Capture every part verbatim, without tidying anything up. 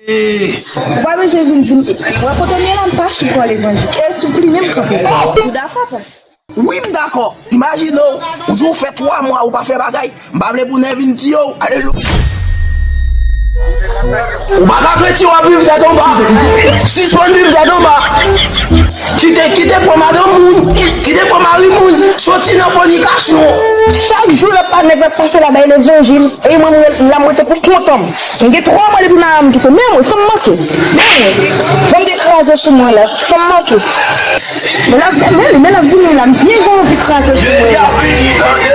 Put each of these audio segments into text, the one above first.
Ou pa bezwen vin di m, wè kote m ye la, m pa sou pran levanjil. E sou plimen m kanpe. Ou dakò, pas? Wi, m dakò. Imajine w, ou di w fè twa mwa ou pa fè bagay. M pa vle pou nèg vin tiye w. Alelouya. Ou pa ka kreti w ap viv tèt anba. Sispann viv tèt anba. Kite, kite pran madanm moun. Kite pran mari moun. Soti nan fònikasyon. Chak jou lè pa nèg la pase la bay levanjil. E mwen, mwen la m rete pou kont an m. M gen twa mwa depi mari m kite. Men mwen, sa m manke? Men mwen. Bon, m gen kraze sou mwen la. Sa m manke? Men l ap, men li, men l ap vini la, m byen gen anvi krache sou mwen. Jezi ap vini, tande!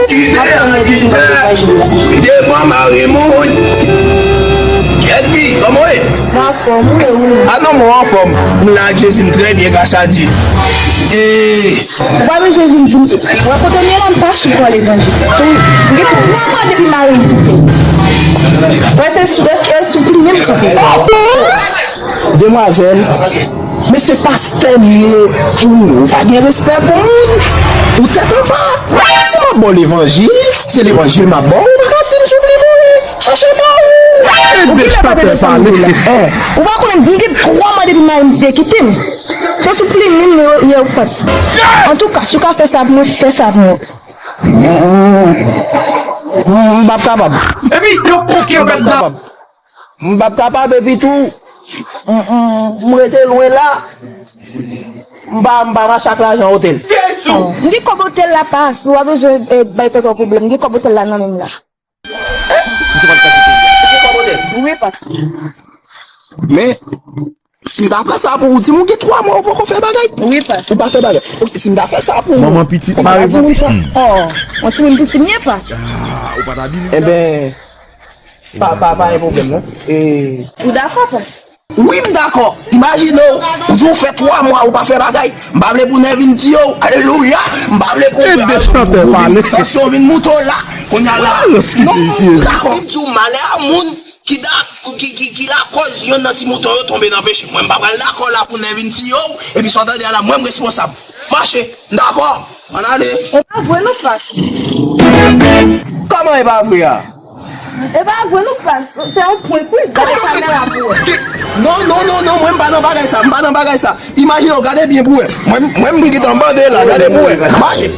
Kite l ap vini, tande! Devan mari moun! Kèt fi, kòman w ye? Mwen anfòm, wi, wi. A non, mwen anfòm. M la ak Jezi, m trè byen, gras a Dye. E. Ou pa bezwen vin di m, wè kote m ye la, m pa sou pran levanjil. M gen twa mwa depi mari m kite. Wè, se sou, se sou plimen m kanpe. Demwazèl, men se pastè m ye pou ou. Ou pa gen respè pou moun. Ou tèt anba. Si m ap ba w levanjil, se levanjil m ap ba w. Ou pa ka di m sou plimen m. Chache pa ou. Ou ki lè pa te desann pou la. Eh, ou pa konnen m gen twa mwa depi mari m te kite m. Se sou plimen m yo, yo pas. Antouka, si w ka fè sa pou mwen, fè sa pou mwen. M p ap kapab. Epi, yo koke w pèp la. M p ap kapab epi tou, m, m, m rete lwen la. M pa, m pa mache ak lajan otèl. Jezi! M gen kòb otèl la, pas. Ou pa bezwen, eh, bay tèt ou pwoblèm. M gen kòb otèl la nan men m la. Misye pa t ka kite. Ou gen kòb otèl? Wi, pas. Men, si m ta fè sa pou ou, di m ou gen twa mwa ou poko fè bagay. Wi, pas. Ou pa fè bagay. Ok, si m ta fè sa pou ou, manman pitit ou pa di moun sa. Oh, yon timoun piti m ye, pas. Ah, ou pa t abili. Enben, pa, pa, pa gen pwoblèm, non. E. Ou dakò, pas? Wi, m dakò. Imajine w, ou di w fè twa mwa ou pa fè bagay. M pa vle pou nèg vin tiye w. Alelouya. M pa vle pou. Ede chantè pale. Tansyon vin moute w la. Kounye a la. Non, m dakò. M di w malè a moun ki da, ki, ki, ki lakòz yonn nan ti mouton yo tonbe nan peche. Mwen, m pa pral dakò la pou nèg vin tiye w. Epi sa w tande a la, mwen, m responsab. Mache. M dakò. Ann ale. E pa vre non, pas. Kòman e pa vre a? E pa vre non, pas. Se yon prank, wi. Gade kamera pou wè. Non, non, non, non, mwen m pa nan bagay sa, m pa nan bagay sa. Imajine w, gade byen pou wè. Mwen, mwen m gentan bande la, gade pou wè. Mache.